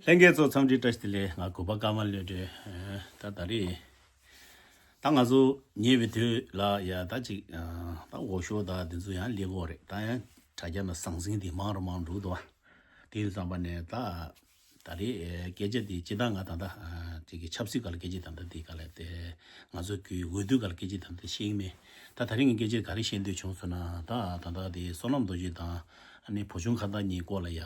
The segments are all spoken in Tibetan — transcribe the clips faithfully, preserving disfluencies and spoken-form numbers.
ལྷན་རྒྱས་ཚོ་འཚམས་འདྲི་བཀྲ་ཤིས་བདེ་ལེགས། ང་གུས་པ་ཀརྨ་བློ་གྲོས། ད་ད་རེས་ད་ང་ཚོ་ཉེ་བའི་དུས་ལ་ཡ་ད་ཅིག་ད་འོག་ཤོག་ད་འདི་ཚོ་ཡང་སླེབས་ཀྱི་ཡོད་རེད། ད་ཡང་དྲ་རྒྱ་ནང་ཟང་ཟིང་དེ་མང་རུ་མང་རུ་འགྲོ་གི་འདུག་དེ་ཡིན་ཙམ་པ་ནས་ད་ད་རེས་སྐད་ཆ་དེ་ཇི་ལྟར་ང་ད་ད་ཅིག་གི་ཆབ་སྲིད་སྒང་ལ་སྐད་ཆ་ད་ད་དེ་སྒང་ལ་དེ་ང་ཚོ་གི་འོས་བསྡུ་སྒང་ལ་སྐད་ཆ་ད་ད་བཤད་ཀྱི་མེད། ད་ད་རེས་ངས་སྐད་ཆ་ག་རེ་བཤད་འདོད་བྱུང་སོང་ན། ད་ད་ད་དེ་བསོད་ནམས་རྡོ་རྗེ་དང་ཨ་ནི་བུ་ཆུང་ཁ་བརྡ་གཉིས་སྐོར་ལ་ཡ།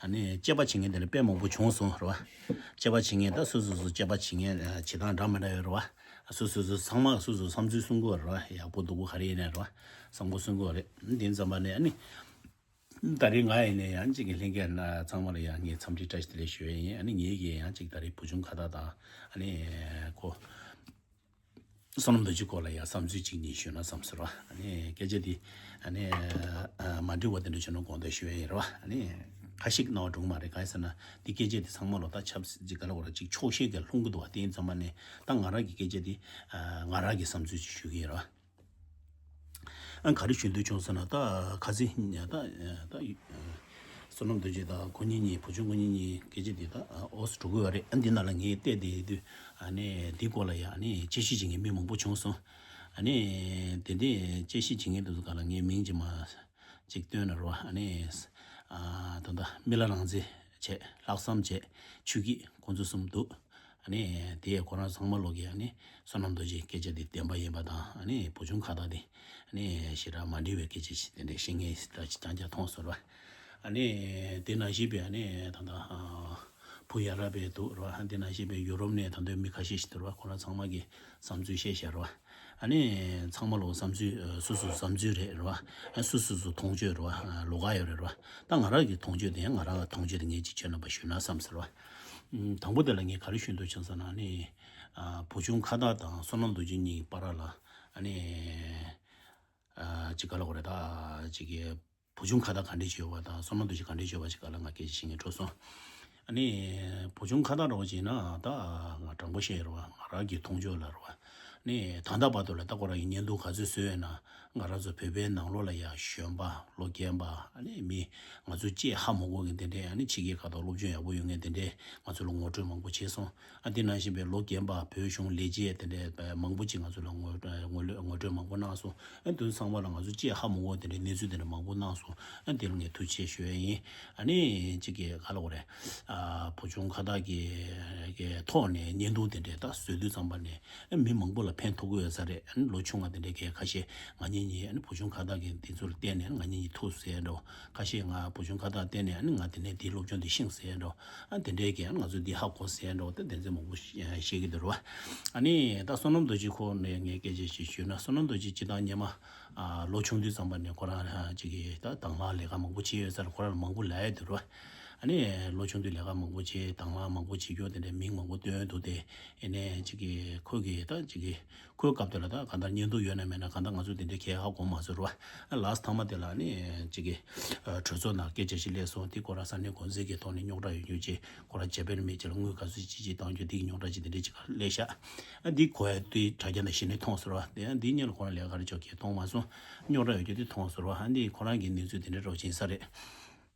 ཨ་ནི་དཔྱད་པ་བྱེད་མཁན་དེ་འདྲ་དཔེ་མང་པོ་བྱུང་སོང་རེད་བ། དཔྱད་པ་བྱེད་མཁན་ད་སོ་སོ་སོ་དཔྱད་པ་བྱེད་མཁན་ཨ་བྱེད་སྟངས་འདྲ་མི་འདྲ་ཡོད་རེད་བ། སོ་སོ་སོ་ཚང་མ་སོ་སོ་བསམ་ཚུལ་གསུང་གི་ཡོད་རེད་བ། ཡག་པོ་སྡུག་པོ་ག་རེ་ཡིན་ནའི་རེད་བ། བསམ་པ་གསུང་གི་ཡོད་རེད། དེ་ཙམ་པ་ནས་ཨ་ནི་ད་རེས་ང་ཡིན་ནའི་ཡང་གཅིག་གི་ལྷན་རྒྱས་ན་ཚང་མ་ལ་ཡང་ངས་འཚམས་འདྲི་བཀྲ་ཤིས་བདེ་ལེགས་ཞུ་ཡས་ཡིན། ཨ་ནི་ངེད་ཀྱིས་ཡང་གཅིག་ད་རེས་བུ་ཆུང་ཁ་བརྡ་དང་ཨ་ནི་ཁོ། བསོད་ནམས་རྡོ་རྗེ་སྐོར་ལ་ཡང་བསམ་ཚུལ་གཅིག་གཉིས་ཞུས་ན་བསམ་ཟེར་བ། ཨ་ནི་སྐད་ཆ་འདི་ཨ་ནི་མ་འགྲིག་པ་དེ་འདྲ་བྱུང་ན་དགོངས་དག་ཞུ་ཡ་ཡིན་རེད་བ། ཨ་ནི་ཁ་ཤིག་སྣང་བ་འགྲོ་གི་མ་རེད། གང་ཡིན་ཟེར་ན་འདི་སྐད་ཆ་འདི་ཚང་མ་ལོ་ད་ཆབ་སྲིད་ཀྱི་སྒང་ལ་འོ་ར་གཅིག་ཕྱོགས་ཞེན་གྱི་ལྷུང་གི་འདུག་བ། དེ་ཡིན་ཙམ་པ་ནས་ད་ང་རང་གི་སྐད་ཆ་འདི་ང་རང་གི་བསམ་ཚུལ་ཅིག་ཞུ་གི་ཡིན་རེད་བ། ཨ་ག་རེ་ཞུ་འདོད་བྱུང་ཟེར་ན། ད་ཁ་སང་ད་ད་བསོད་ནམས་རྡོ་རྗེ་དང་ཁོ་གཉིས་གཉིས་བུ་ཆུང་ཁོ་གཉིས་གཉིས་སྐད་ཆ་འདི་ད་ཨོ་སི་འགྲོ་གི་ཡོད་རེད། ཨ་འདི་ནང་ལ་ངས་བལྟས་བསྡད་དུས་ཨ་ནི་འདི་སྐོར་ལ་ཡ་ཨ་ནི་དཔྱད་ཞིབ་བྱེད་མཁན་མི་མང་པོ་བྱུང་སོང་། ཨ་ནི་དེ་འདྲའི་དཔྱད་ཞིབ་བྱེད་མཁན་དེ་ཚོ་སྒང་ལ་ངས་མིང་ཅིག་མ་ཅིག་བཏོན་ན་རོ། ཨ་ནི་ཨ་ད་ལྟ་རྨི་ལམ་རང་བཙན་བྱས། ལྷག་བསམ་བྱས། ཆོས་སྐྱིད། ཁོང་ཚོ་གསུམ་འདུག་ཨ་ནི་དེ་ཁོ་རང་ཚང་མ་ལོག་གི་ཨ་ནི་བསོད་ནམས་རྡོ་རྗེ་སྐད་ཆ་དེ་བདེན་པ་ཡིན་པ་དང་། ཨ་ནི་བུ་ཆུང་ཁ་བརྡ་དེ་ཨ་ནི་ཞེ་དྲག་མ་འགྲིག་པའི་སྐད་ཆ་ཞིག་དེ་འདྲ་བཤད་མཁན་ཞིག་ད་ཅིག་རྐྱང་རྐྱང་མཐོང་སོང་ར། ཨ་ནི་དེ་ནང་བཞིན་པའི་ཨ་ནི་ད་ལྟ་བུ་ཡ་རབས་པའི་འདུག་ར། དེ་ནང་བཞིན་པའི་ཡུ་རོབ་ནས་ད་ལྟ་མི་ཁ་ཤས་ཤིག་འདུག་ར། ཁོ་རང་ཚང་མ་གི་བསམ་ཚུལ་བཤད་བཞག་ར། ཨ་ནི་ཚང་མ་ལོ་བསམ་ཚུལ་སོ་སོ་བསམ་ཚུལ་རེད་ར། སོ་སོ་སོ་མཐོང་ཆོས་ར། ལོགས་ཀ་ཡོད་རེད་ར། ད་ང་རང་གི་མཐོང་ཆོས་དེ་ཡང་ང་རང་གི་མཐོང་ཆོས་དེ་ངས་ཅིག་ཁྱོད་རྣམ་པ་ཞུས་ན་བསམ་ཟེར་བ། དང་པོ་དེ་ལ་ངས་ག་རེ་ཞུ་འདོད་བྱུང་ཟེར་ན། ཨ་ནི་བུ་ཆུང་ཁ་བརྡ་དང་བསོད་ནམས་རྡོ་རྗེ་གཉིས་བར་ལ་ཨ་ནི་ཅིག་ག་ལ་གོ་རེད། ད་ཅིག་གི་བུ་ཆུང་ཁ་བརྡ་ག་འདྲས་བྱས་ཡོད་པ་དང་བསོད་ནམས་རྡོ་རྗེ་ག་འདྲས་བྱས་ཡོད་པ་ཅིག་ག་ལ་ང་སྐད་ཆ་བཤད་མཁན་འགྲོ་སོང་། ཨ་ནི་བུ་ཆུང་ཁ་བརྡ་འདྲ་བོ་བྱས་ན་ད་ང་དྲང་པོ་བཤད་ཡོད་རེད་བ། ང་རང་གི་མཐོང་ཆོས་ལ་རེད་བ། ནས་ད་ལྟ་བར་དུ་ལ་ད་ཁོ་རང་གི་བརྙན་ཐུང་ག་ཚོད་བཟོས་ཡོད་ན། ང་རང་ཚོ་བོད་པའི་ནང་ལོགས་ལ་ཡ་གཞོན་པ་ལོ་རྒན་པ་ཨ་ནི་མི་ང་ཚོ་ཅེས་ཧ་མ་གོ་མཁན་དེ་འདྲས། ཨ་ནི་ཕྱི་རྒྱལ་ཁག་ཏུ་སློབ་སྦྱོང་ཡག་པོ་ཡོད་མཁན་དེ་འདྲས་ང་ཚོ་ལ་ངོ་སྤྲོད་མང་པོ་བྱས་སོང་། ཨ་དེ་ནང་བཞིན་པའི་ལོ་རྒན་པ་བོད་གཞུང་ལས་བྱེད་དེ་འདྲས་མང་པོ་ཅིག་ང་ཚོ་ལ་ངོ་ངོ་ལོ་ངོ་སྤྲོད་མང་པོ་གནང་སོང་། ཨ་དེ་ཚོ་ཚང་མ་ལ་ང་ཚོ་ཅེས་ཧ་མ་གོ་དེ་འདྲས་གནས་ཚུལ་དེ་འདྲས་མང་པོ་གནང་སོང་། ཨ་དེ་ལ་ངས་ཐུགས་རྗེ་ཆེ་ཞུ་ཡ་ཡིན། ཨ་ནི་གཅིག་གི་ག་ལ་གོ་རེད། ཨ་བུ་ཆུང་ཁ་བརྡ་གི་གི་ཐོག་ནས་བརྙན་ཐུང་དེ་འདྲས་ད་བཟོས་དུས་ཙམ་པ་ནས། ཨ་མི་མང་པོ་ལ་ཕན་ཐོགས་ཀྱི་ཡོད་ས་རེད། ཨ་ནི་ལོ་ཆུང་བ་དེ་འདྲས་གས་ཁ་ཤས་ང་གཉིས་གཉིས་ཨ་ནི་བུ་ཆུང་ཁ་བརྡ་གི་འདི་ཚོ་ལ་བརྟེན་ནས་ང་གཉིས་གཉིས་ཐུག་ཟེར་འགྲོ། ཁ་ཤས་ང་བུ་ཆུང་ཁ་བརྡ་བརྟེན་ནས་ཨ་ནི་ང་དེ་ནས་དེའི་སློབ་སྦྱོང་དེ་ཤེས་ཟེར་འགྲོ། ཨ་དེ་འདྲས་གས་ཨ་ནི་ང་ཚོ་འདི་ཧ་གོ་ཟེར་འགྲོ། ད་དེ་ཚོ་མང་པོ་ཤེས་ཀྱི་འདུག་ར་བ། ཨ་ནི་ད་བསོད་ནམས་རྡོ་རྗེ་ཁོ་ནས་ངས་སྐད་ཆ་ཞིག་ཞུས་ན། བསོད་ནམས་རྡོ་རྗེ་སྤྱིར་བཏང་སྔོན་མ་ཨ་ལོ་ཆུང་དུས་ཙམ་པ་ནས་ཁོ་རང་ཅིག་གི་ད་དང་བླངས་ལས་ཀ་མང་པོ་བྱས་ཡོད་ས་རེད། ཁོ་རང་ལ་མང་པོ་ལབ་ཡ་འདུག་ར་བ། ཨ་ནི་ལོ་ཆུང་དུས་ལས་ཀ་མང་པོ་བྱས། དང་བླངས་མང་པོ་བྱེད་རྒྱུ་དེ་འདྲའི་མིང་མང་པོ་བཏོན་འདུག་སྟེ། ཨ་ནི་ཅིག་གི་ཁོ་གི་ད་ཅིག་གི་ཁོའི་སྐབས་དེ་ལ་ད་གང་ལྟར་བརྙན་ཐུང་ཡོད་ན་མེད་ན་གང་ལྟར་ང་ཚོ་དེ་འདྲའི་གས་ཧ་གོ་མ་སོང་ར་བ། ལཱསི་མཐའ་མ་དེ་ལ་ཨ་ནི་ཅིག་གི་གྲོས་ཚོགས་ནང་སྐད་ཆ་ཞིག་སླེབས་སོང་། དེ་ཁོ་རང་ས་གནས་འགོ་འཛིན་གྱི་ཐོག་ནས་རྙོག་དྲ་ཡོད་རྒྱུ་ཅིག་ཁོ་རང་ཇེ་པན་མི་ཅིག་ལ་དངུལ་ག་ཚོད་ཅིག་ཅིག་བཏང་རྒྱུ་དེ་གི་རྙོག་དྲ་ཅིག་དེ་འདྲའི་ཅིག་སླེབས་ཤག་ཨ་འདི་ཁོ་ཡ་དེ་དྲ་རྒྱ་ནང་གཞི་ནས་མཐོང་སོང་ར་བ། དེ་ཡང་འདི་གཉིས་ལ་ཁོ་རང་ལས་ཀ་རེ་ཅོག་གིས་མཐོང་མ་སོང་། རྙོག་དྲ་ཡོད་རྒྱུ་དེ་མཐོང་སོང་ར་བ། ཨ་འདི་ཁོ་རང་གི་གནས་ཚུལ་དེ་འདྲ་རོགས་ཕྱིན་ས་རེད།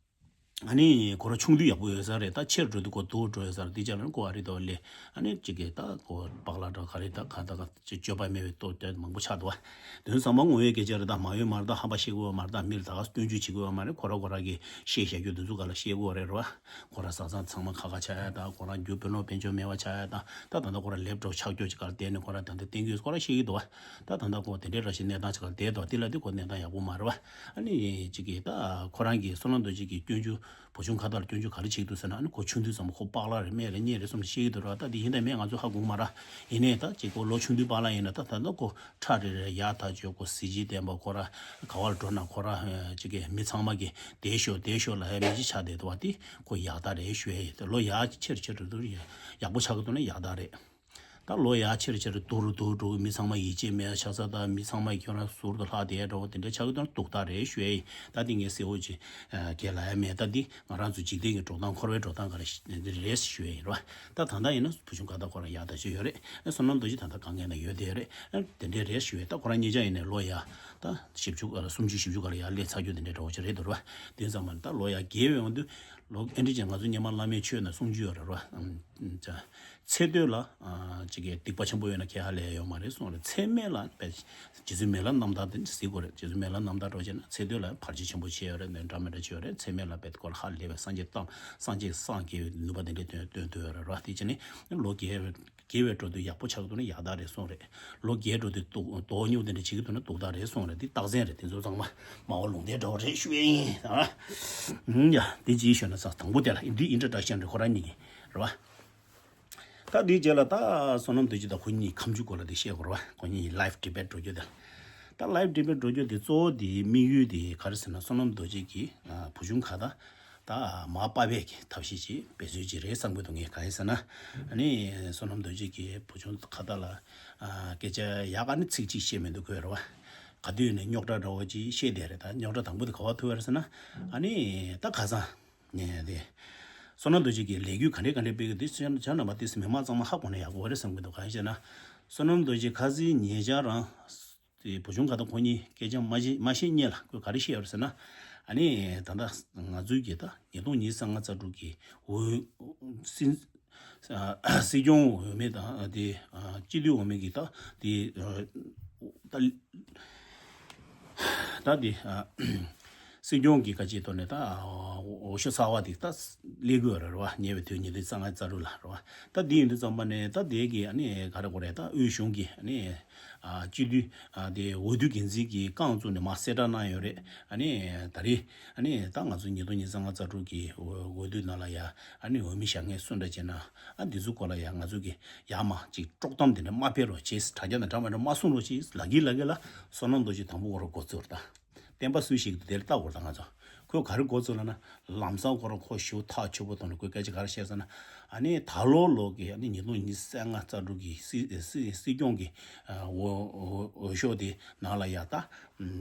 ཨ་ནི་ཁོ་རང་ཆུང་དུས་ཡག་པོ་ཡོད་ས་རེད། ད་ཆེར་འགྲོ་དུས་ཁོ་སྡུག་འགྲོ་ཡོད་ས་རེད། དེ་ཅག་ལ་ནི་ཁོ་ཨ་རི་དོ་ལེ། ཨ་ནི་གཅིག་གིས་ད་ཁོ་པག་ལ་འགྲོ་ག་རེ་ད་ག་ད་ག་ཅིག་སྤྱོད་པ་མེད་པའི་ལྟོ་ལྟོ་མང་པོ་ཆགས་འདུག་བ། དོན་ཚང་མ་ངོ་བོའི་སྐད་ཆ་རེད། ད་མ་ཡོད་མ་རེད། ད་ཧམ་པ་བཤད་དགོས་པ་མ་རེད། ད་མི་ལ་ད་ག་སྐྱོན་བརྗོད་བྱེད་དགོས་པ་མ་རེད། ཁོ་ར་ཁོ་ར་གི་བཤད་བཞག་རྒྱུ་དེ་ཚོ་ག་ལ་བཤད་དགོས་རེད་ར་བ། ཁོ་ར་བཟའ་ཚང་ཚང་མ་ཁ་ཁ་ཆགས་ཡ་ད། ཁོ་རང་རྒྱུ་དཔོན་སློབ་དཔོན་ཆ་མེད་པ་ཆགས་ཡ་ད། ད་ད་ལྟ་ཁོ་ར་ལེབ་འགྲོ་ཆགས་རྒྱུ་ཅིག་ག་ལ་བསྡད་ནས་ཁོ་ར་ད་ལྟ་བསྟན་རྒྱུ་ཁོ་ར་བཤད་ཀྱི་འདུག་བ། ད་ད་ལྟ་ཁོ་དེ་འདྲའི་ར་ཞིག་གནས་སྟངས་ཅིག་ག་ལ་བསྡད་འདུག་བ། དེ་ལ་དེ་ཁོ་གནས་སྟངས་ཡག་པོ་མ་རེད་བ། ཨ་ནི་གཅིག་གིས་ད་ཁོ་རང་གི་བསོད་ནམས་རྡོ་རྗེ་གི་སྐྱོན་བརྗོད། བུ་ཆུང་ཁ་བརྡ་ལ་སྐྱོན་བརྗོད་ག་རེ་བྱེད་ཀྱི་འདུག་ཟེར་ན། ཨ་ནི་ཁོ་ཆུང་དུས་ཙམ་པ་ཁོ་པག་ལག་རེད། སྨན་རེད། གཉིད་རེད་གསུམ་རེད་བཤད་ཀྱི་འདུག་ར། ད་དེ་ཡིན་དང་མིན་ང་ཚོ་ཧ་གོ་གི་མ་ར། ཡིན་ནའི་ད་གཅིག་ཁོ་ལོ་ཆུང་དུས་པག་ལག་ཡིན་ན་ད་ད་ལྟ་ཁོ་ཁྲ་རེ་རེ་ཡག་ཐག་ཆོད། ཁོ་གཟི་བརྗིད་ལྡན་པ། ཁོ་ར་ག་བར་འགྲོ་ན་ཁོ་ར་གཅིག་གིས་མི་ཚང་མ་གིས་བསྡད་ཤོག་བསྡད་ཤོག་ལབ་ཡ་མི་གཅིག་ཆགས་བསྡད་འདུག་བ། དེ་ཁོ་ཡག་ཐག་རེད་ཞུ་ཡ་ཡིན། ད་ལོ་ཡག་ཆེར་ཆེར་འགྲོ་དུས་ཡག་པོ་ཆགས་ཀྱི་འདུག་ན་ཡག་ཐག་རེད། ད་ལོ་ཡག་ཆེར་ཆེར་སྡུག་རུ་སྡུག་འགྲོ་གི། མི་ཚང་མ་ཡིད་ཆེས་མེད་ཆགས་ས། ད་མི་ཚང་མ་ཁྱོད་རང་ཟུར་དུ་ལྷག་བསྡད་འགྲོ་བ་དེ་འདྲ་ཆགས་ཀྱི་འདུག་ན་སྡུག་ཐག་རེད་ཞུ་ཡ་ཡིན། ད་འདི་ངས་གསལ་བོ་ཅིག་གས་ལབ་ཡ་མེད། ད་འདི་ང་རང་ཚོ་འཇིག་རྟེན་གྱི་འགྲོ་སྟངས་འཁོར་བའི་འགྲོ་སྟངས་ག་རེ་རེད་ཞུ་ཡ་ཡིན་ར་བ། ད་ད་ལྟ་ཡིན་ན་བུ་ཆུང་ཁ་བརྡ་ཁོ་རང་ཡག་ཐག་ཆོད་ཡོད་རེད། བསོད་ནམས་རྡོ་རྗེ་ད་ལྟ་དཀའ་ངལ་ན་ཡོད་དེ་རེད། དེ་འདྲའི་རེད་ཞུ་ཡ། ད་ཁོ་རང་གཉིས་ཆ་ཡིན་ནའི་ལོ་ཡ་ད་བཞི་བཅུ་སུམ་ཅུ་བཞི་བཅུ་ག་ལ་ཡར་སླེབས་ཚར་རྒྱུ་དེ་འདྲའི་འགྲོ་བ་ཅིག་རེད་འདུག་ར་བ། དེ་ཙམ་མ་ད་ལོ་ཡ་རྒས་པའི་འོང་དུས། ལོ་ཨེ་འདྲ་ཅན་ང་ཚོ་སྔོན་མ་བླ་མའི་ཆོས་ནང་གསུང་རྒྱུ་ཡོད་རེད་ར། ཨམ། ཚེ་སྟོད་ལ་ཨ་ཅིག་གི་སྡིག་པ་ཆེན་པོ་ཡོད་ན་ཁྱད་ཧ་ལས་ཡོད་མ་རེད་གསུངས་རེད། ཚེ་སྨད་ལ་རྗེ་བཙུན་མི་ལ་རྣམ་དག་དེ་གཟིགས་དགོས་རེད། རྗེ་བཙུན་མི་ལ་རྣམ་དག་འགྲོ་བྱས་ན་ཚེ་སྟོད་ལ་བར་ཆད་ཆེན་པོ་ཆེ་ཡོད་རེད། འདྲ་མི་འདྲ་ཆེ་ཡོད་རེད། ཚེ་སྨད་ལ་དཔེ་སྐོར་ལ་ཧ་ལས་པའི་སངས་རྒྱས་སྟོན། སངས་རྒྱས་སངས་རྒྱས་ནུས་པ་དེ་འདྲའི་སྟོན་སྟོན་ཐུབ་ཡོད་རེད་ར། དེ་བྱས་ནས་ལོ་རྒས་རྒས་པའི་འགྲོ་དུས་ཡག་པོ་ཆགས་འདུག་ན་ཡག་རྟགས་རེད་གསུངས་རེད། ལོ་རྒས་འགྲོ་དུས་སྡུག་སྡུག་སྙུག་དེ་འདྲ་བྱེད་ཀྱི་འདུག་ན་སྡུག་རྟགས་རེད་གསུངས་རེད། འདི་རྟགས་མཚན་རེད། དེ་ཚོ་ཚང་མ་མ་འོངས་ལུང་བསྟན་འདྲ་བོ་རེད་ཞུ་ཡ་ཡིན། ཨ། ཡ། འདི་ཅིའི་ཞོར་ན་ས་དང་པོ་དེ་ལ་འདི་ཨིན་ཊྲོ་ཌག་ཤན་རེད། ཁོ་རང་གཉིས་ཀྱི་རེད་བ། ད་འདིའི་རྗེས་ལ་ད་བསོད་ནམས་རྡོ་རྗེ་དང་ཁོ་གཉིས་ཁ་མཆུ་སྐོར་ལ་འདི་བཤད་དགོས་རེད་བ། ཁོ་གཉིས་ལའིབ་ཌི་བེཊ་འགྲོ་རྒྱུ་དེ། ད་ལའིབ་ཌི་བེཊ་འགྲོ་རྒྱུ་དེ་གཙོ་བོ་དེའི་དམིགས་ཡུལ་དེ་ག་རེ་ཟེར་ན། བསོད་ནམས་རྡོ་རྗེ་གིས་ཨ་བུ་ཆུང་ཁ་བརྡ་ད་མར་པ་ཕས་ཀྱི་ཐབས་ཤེས་ཀྱིས་འབད་རྩོལ་ཅིག་རེད་བསམ་གྱི་འདུག་ངས་ག་རེ་ཟེར་ན། ཨ་ནི་བསོད་ནམས་རྡོ་རྗེ་གིས་བུ་ཆུང་ཁ་བརྡ་ལ་ཨ་སྐད་ཆ་ཡག་ག་ནི་ཚིག་གཅིག་བཤད་མི་འདུག་གོ་རེད་བ། ག་དུས་ནས་རྙོག་དྲ་འདྲ་བོ་ཅིག་བཤད་བསྡད་རེད། ད་རྙོག་དྲ་དང་པོ་དེ་ག་བ་ཐུག་པ་རེད་ཟེར་ན། ཨ་ནི་ད་ཁ་སང་ངས་དེ་བསོད་ནམས་རྡོ་རྗེ་གིས་ལས་འགུལ་ག་འདྲས་ག་འདྲས་སྤེལ་གི་འདུག་ཟེར་ན། ཁྱེད་རྣམ་པ་དེ་མི་མང་ཚང་མ་ཧ་གོ་ན་ཡག་པོ་རེད་བསམ་གྱི་འདུག་ག་རེ་ཟེར་ན། བསོད་ནམས་རྡོ་རྗེ་ཁ་སང་ཉེ་ཆར་རང་དེ་བུ་ཆུང་ཁ་བརྡ་ཁོ་གཉིས་སྐད་ཆ་མ་བཤད་མ་བཤད་སྔོན་ལ་ཁོས་ག་རེ་བཤད་ཡོད་རེད་ཟེར་ན། ཨ་ནི་ད་ལྟ་ང་ཚོའི་གི་ད་ཉིས་སྟོང་ཉི་ཤུ་རྩ་ལྔ་རྩ་དྲུག་གི་འོས་སྲིད་སྲིད་སྐྱོང་འོས་མི་དང་དེ་སྤྱི་འཐུས་འོས་མི་གི་ད་དེ་ད་ད་དེ་སྲིད་སྐྱོང་གི་ཁ་ཆེའི་ཐོག་ནས་ད་འོས་ཤོག་གསར་པ་དེ་ད་སླེབས་ཀྱི་ཡོད་རེད་བ། ཉེ་བའི་དུས་ཉིས་སྟོང་ཉི་ཤུ་རྩ་ལྔ་རྩ་དྲུག་ལ་རེད་བ། ད་དེ་ཡིན་དུས་ཙམ་པ་ནས་ད་དེ་གི་ཨ་ནི་ག་རེ་གོ་རེད། ད་དབུས་གཞུང་གི་ཨ་ནི་སྤྱི་འཐུས་དེ་འོས་བསྡུ་འགན་འཛིན་གྱི་རྐང་བཙུགས་ནས་མར་གསལ་བསྒྲགས་གནང་ཡོད་རེད། ཨ་ནི་ད་རེས་ཨ་ནི་ད་ང་ཚོ་ཉིས་སྟོང་ཉི་ཤུ་རྩ་ལྔ་རྩ་དྲུག་གི་འོས་འོས་བསྡུ་ནང་ལ་ཡ་ཨ་ནི་འོས་མི་བཞག་མཁན་སུ་འདྲ་བྱས་ན། ཨ་འདི་ཚོ་སྐོར་ལ་ཡ་ང་ཚོ་གི་ཡར་མར་ཅིག་དཀྲོག་གཏམ་དེ་འདྲ་མ་སྤེལ་རོགས་བྱེད། དྲ་རྒྱ་ནང་འདྲ་མ་འདྲ་མ་གསུང་རོགས་བྱེད། ལག་གི་ལག་གི་ལ་བསོད་ནམས་རྡོ་རྗེ་དང་པོ་འགོ་རུ་འགོ་བཙུགས་རེད། ད་བསྟན་པ་སུས་ཤིག་དེ་ལྟ་བར་ད་ང་ཚོ་ཁོས་ག་རེ་འགོ་བཙུགས་ལ་ན། ལམ་སང་ཁོ་རང་ཁོ་ཞེ་པོ་ཐག་ཆོད་པོ་ཐོག་ནས་ཁོས་སྐད་ཆ་ག་རེ་བཤད་ཟེར་ན། ཨ་ནི་ད་ལོ་ལོ་གི་ཨ་ནི་ཉིས་སྟོང་ཉི་ཤུ་རྩ་ལྔ་རྩ་དྲུག་གི་སྲིད་སྲིད་སྲིད་སྐྱོང་གི་འོས་འོས་འོས་ཤོག་དེ་ནང་ལ་ཡ་ད་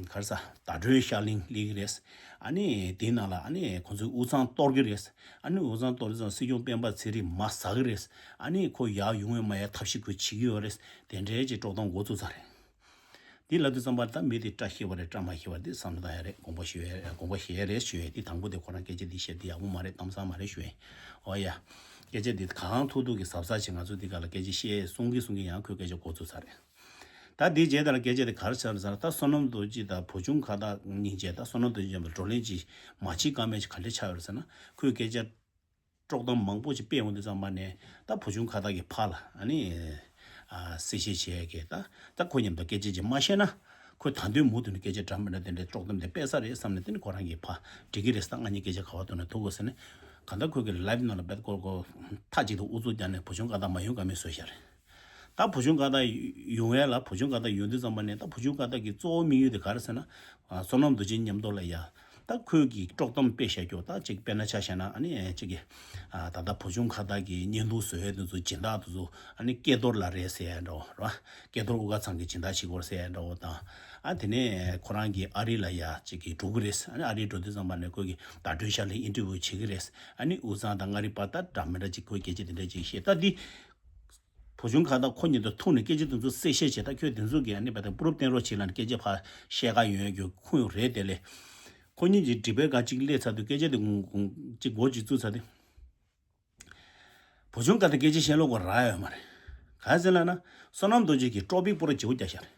ག་རེ་ཟ་ཟླ་སྒྲོན་ཤར་གླིང་སླེབས་ཀྱི་རེད། ཨ་ནི་དེའི་ནང་ལ་ཨ་ནི་ཁོང་ཚོས་དབུས་གཙང་གཏོར་གྱི་རེད། ཨ་ནི་དབུས་གཙང་གཏོར་ཙང་སྲིད་སྐྱོང་སྤེན་པ་ཚེ་རིང་མར་ཟག་གི་རེད། ཨ་ནི་ཁོ་ཡར་ཡོང་ཡོད་མ་ཡོད་ཐབས་ཤེས་ཁོས་བྱེད་ཀྱི་ཡོད་རེད། དེ་འདྲའི་ཅིག་དཀྲོག་གཏམ་འགོ་བཙུགས་ཚར་རེད། འདི་ལབ་དུས་ཙམ་པར་ད་མི་དེ་བཀྲ་ཤིས་པ་རེད་བཀྲ་མ་ཤིས་པ་རེད། འདི་བསམ་བློ་བཏང་ཡ་རེད། དགོངས་པ་ཞུ་ཡ་དགོངས་པ་བཞེས་ཡ་རེད་ཞུ་ཡ། འདི་དང་པོ་དེ་ཁོ་རང་སྐད་ཆ་འདི་བཤད་དེ་ཡག་པོ་མ་རེད། གཏམ་བཟང་མ་རེད་ཞུ་ཡ། འོ་ཡ། སྐད་ཆ་འདི་གང་ཐུག་ཐུག་གི་གཟབ་གཟབ་བྱེད། ང་ཚོ་འདི་ག་ལ་སྐད་ཆ་བཤད་གསུང་གི་གསུང་གི་ཡང་ཁོས་སྐད་ཆ་འགོ་བཙུགས་ཚར་རེད། ད་འདི་རྗེས་ད་ལ་སྐད་ཆ་དེ་ག་རེ་ཆགས་རེད་ཟེར་ན། ད་བསོད་ནམས་རྡོ་རྗེ་དང་བུ་ཆུང་ཁ་བརྡ་གཉིས་བྱས། ད་བསོད་ནམས་རྡོ་རྗེ་མཉམ་དུ་བགྲོ་གླེང་ཅིག་མ་བྱེད་ཀ་མེད་ཅིག་ག་འདྲ་ཆགས་ཡོད་རེད་ཟེར་ན། ཁོས་སྐད་ཆ་དཀྲོག་གཏམ་མང་པོ་ཅིག་སྤེལ་འོང་དུས་ཙམ་པ་ནས་ད་བུ་ཆུང་ཁ་བརྡ་གི་ཕར་ལ་ཨ་ནི་ཨ་གསལ་བཤད་བྱེད་ཡ་གི་ད་ད་ཁོ་མཉམ་དུ་སྐད་ཆ་ཅིག་མ་བཤད་ན། ཁོས་ད་དུང་མུ་མཐུད་ནས་སྐད་ཆ་འདྲ་མི་འདྲ་དེ་འདྲའི་དཀྲོག་གཏམ་དེ་སྤེལ་ས་རེད་བསམ་ནས། དེ་ནི་ཁོ་རང་གིས་ཕར་འགྲིག་གི་རེད། ད་ང་གཉིས་སྐད་ཆ་ག་བ་ཐུག་ན་ཐུག་གོ་ཟེར་ནས། གང་ལྟར་ཁོས་ཀྱི་ལའིབ་ནང་ལ་བེད་ཀོལ་ཀོལ་མཐའ་གཅིག་ཏུ་ཨུ་ཚུགས་རྒྱག་ནས་བུ་ཆུང་ཁ་བརྡ་མ་ཡོང་ཀ་མེད་བཟོས་བཞག་རེད། ད་བུ་ཆུང་ཁ་བརྡ་ཡོང་ཡ་ལ། བུ་ཆུང་ཁ་བརྡ་ཡོང་དུས་ཙམ་པ་ནས་ད་བུ་ཆུང་ཁ་བརྡ་གི་གཙོ་བོ་དམིགས་ཡུལ་དེ་ག་རེ་ཟེར་ན། ཨ་བསོད་ནམས་རྡོ་རྗེ་མཉམ་དུ་ལ་ཡ། ད་ཁོས་ཀྱི་དཀྲོག་གཏམ་སྤེལ་བཞག་རྒྱུ་ད་ཅིག་དཔེར་ན་ཆ་བཞག་ན། ཨ་ནི་ཅིག་གི་ཨ་ད་ལྟ་བུ་ཆུང་ཁ་བརྡ་གི་བརྙན་ཐུང་བཟོ་ཡ་དེ་ཚོ་སྦྱིན་བདག་དེ་ཚོ་ཨ་ནི་སྐལ་རྡོར་ལགས་རེད་ཟེར་ཡ་འདྲ་བོ་རེད་བ། སྐལ་རྡོར་དབུ་དཀར་ཚང་གི་སྦྱིན་བདག་བྱེད་ཀྱི་ཡོད་རེད་ཟེར་ཡ་འདྲ་བོ་དང་། ཨ་དེ་ནས་ཁོ་རང་གི་ཨ་རི་ལ་ཡ་ཅིག་གི་འགྲོ་གི་རེད། ཨ་ནི་ཨ་རི་འགྲོ་དུས་ཙམ་པ་ནས་ཁོས་ཀྱི་ཟླ་སྒྲོན་ཤར་གླིང་ཨིན་ཊར་བིའུ་བྱེད་ཀྱི་རེད། ཨ་ནི་དབུས་གཙང་དང་མངའ་རིས་བར་ད་འདྲ་མི་འདྲ་ཅིག་ཁོས་སྐད་ཆ་དེ་འདྲ་ཅིག་བཤད། ད་འདི་བུ་ཆུང་ཁ་བརྡ་ཁོ་གཉིས་དང་ཐུག་ནས་སྐད་ཆ་དེ་ཚོ་གསལ་བཤད་བྱས། ད་ཁྱོད་དེ་ཚོ་གི་ཨ་ནི་བ་དང་པུ་རུབ་བསྟན་རོགས་བྱེད་ལབ་ནས་སྐད་ཆ་ཕར་བཤད་ག་ཡོང་ཡ་རྒྱུ་ཁུངས་ཡོད་རེད། དེ་ལས་ཁོ་གཉིས་ཀྱི་འགྲིག་པའི་སྒང་གཅིག་སླེབས་ཚར་དུས་སྐད་ཆ་དེ་ཅིག་འགོ་ཅིག་བཙུགས་ཚར་དུས། བུ་ཆུང་ཁ་བརྡ་སྐད་ཆ་བཤད་ལོ་གོ་རག་ཡོད་མ་རེད། གང་ཟེར་ལབ་ན། བསོད་ནམས་རྡོ་རྗེ་གིས་ཀྲོ་པིག་པོ་ར་བརྗེ་པོ་རྒྱག་ཤག་རེད།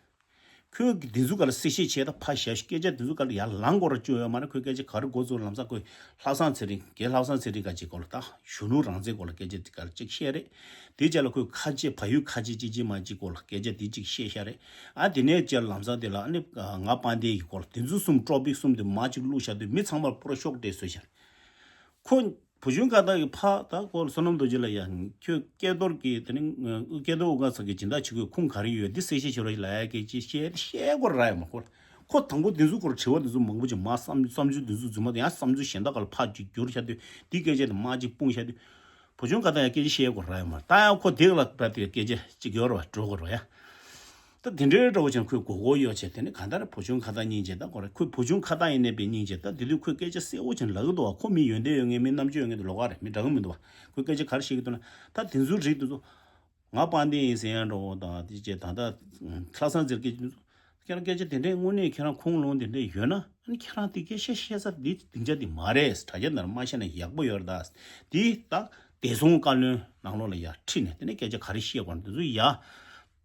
ཁོས་དེ་ཚོ་ག་ལ་གསལ་བཤད་བྱས། ད་ཕར་བཞག་སྐད་ཆ་དེ་ཚོ་ག་ལ་ཡར་ལངས་གོ་ར་བཅུག་ཡོད་མ་རེད། ཁོས་སྐད་ཆ་ག་རེ་འགོ་བཙུགས། ལམ་སང་ཁོས་ལྷག་བསམ་ཚེ་རིང་། རྒན་ལྷག་བསམ་ཚེ་རིང་ག་ཅིག་སྐོར་ལ་ད་གཞོན་ནུ་རང་བཙན་སྐོར་ལ་སྐད་ཆ་དེ་ག་ལ་ཅིག་བཤད་རེད། དེའི་རྗེས་ལ་ཁོས་ཁ་ཆེ་བལ་ཡུལ་ཁ་ཆེ་ཅིག་ཅིག་མ་ཅིག་སྐོར་ལ་སྐད་ཆ་དེ་ཅིག་བཤད་ཤག་རེད། ཨ་དེ་ནས་རྗེས་ལམ་སང་དེ་ལ་ཨ་ནི་ང་དཔལ་ལྡན་གྱི་སྐོར་ལ་དེ་ཚོ་གསུམ་ཀྲོ་པིག་གསུམ་དེ་མ་ཅིག་བླུགས་བཞག་དུས་མི་ཚང་མར་པོ་ར་ཤོག་སྤྲད་བཟོས་ཤག་རེད། ཁོ་བུ་ཆུང་ཁ་བརྡ་གི་ཕ་ད་ཁོ་བསོད་ནམས་རྡོ་རྗེ་ལ་ཡ། ཁྱོད་སྐལ་རྡོར་གི་དེ་ནི་སྐལ་རྡོར་དབུ་དཀར་ཚང་གི་སྦྱིན་བདག་བྱེད་དགོས་ཁུངས་ག་རེ་ཡོད། འདི་གསལ་བཤད་བྱེད་རོགས་ལབ་ཡ་སྐད་ཆ་བཤད་བཤད་དགོས་ར་ཡ་མ་ཁོ། ཁོ་དང་པོ་འདི་ཚོ་སྐོར་དྲི་བ་འདི་ཚོ་མང་པོ་ཅིག་མ་བསམ་བསམ་ཚུལ་འདི་ཚོ་རྫུན་མ་དེ་ཡང་བསམ་ཚུལ་གཞན་དག་ག་ལ་ཕར་ཅིག་བསྒྱུར་བྱ་དུས་འདི་སྐད་ཆ་དེ་མ་ཅིག་སྤུངས་བྱ་དུས། བུ་ཆུང་ཁ་བརྡ་ཡ་སྐད་ཆ་བཤད་དགོས་ར་ཡ་མ་ད་ཡང་ཁོ་དེ་ལ་བབ་དེ་སྐད་ཆ་ཅིག་ཡོད་ར་བ་འགྲོ་དགོས་ར་ཡ། ད་དེ་འདྲའི་འདྲ་བོ་ཅན་ཁོས་མགོ་སྐོར་གཡོག་བྱས། དེ་ནི་གང་ལྟར་བུ་ཆུང་ཁ་བརྡ་སྙིང་རྗེ་ད་ཁོ་རེད། ཁོས་བུ་ཆུང་ཁ་བརྡ་ཡིན་ནའི་དཔེ་སྙིང་རྗེ། ད་དེ་དུས་ཁོས་སྐད་ཆ་གསལ་བོ་ཅན་ལབ་ཀྱི་འདུག་བ། ཁོ་མི་ཡོན་ཏན་ཡོད་མཁན་མི་རྣམ་དཔྱོད་ཡོད་མཁན་དེ་ལོགས་ཀ་རེད། མི་དྲང་གི་མི་འདུག་བ། ཁོས་སྐད་ཆ་ག་རེ་བཤད་ཀྱི་འདུག་ན། ད་དེ་ཚོའི་རིགས་དེ་ཚོ་ང་དཔལ་ལྡན་ཡིན་ཟེར་ཡ་འདྲ་བོ་དང་དེ་བྱས་ད་ལྟ་ལྷག་བསམ་ཟེར་སྐད་ཆ་དེ་ཚོ། ཁྱེད་རང་སྐད་ཆ་དེ་འདྲས་དངོས་གནས་ཁྱེད་རང་ཁུངས་ལུང་དེ་འདྲས་ཡོད་ན། ཨ་ནི་ཁྱེད་རང་དེ་སྐད་ཆ་བཤད་ས་འདི་སྡིངས་ཆ་འདི་མ་རེད། དྲ་རྒྱ་ནང་མ་བཤད་ན་ཡག་པོ་ཡོད་རེད་ད། འདི་ད་བདེ་སྲུང་བཀའ་བློན་ནང་ལོགས་ལ་ཡར་ཁྲིད་ནས་དེ་ནས་སྐད་ཆ་ག་རེ་བཤད་དགོས་ན་དེ་ཚོ་ཡར་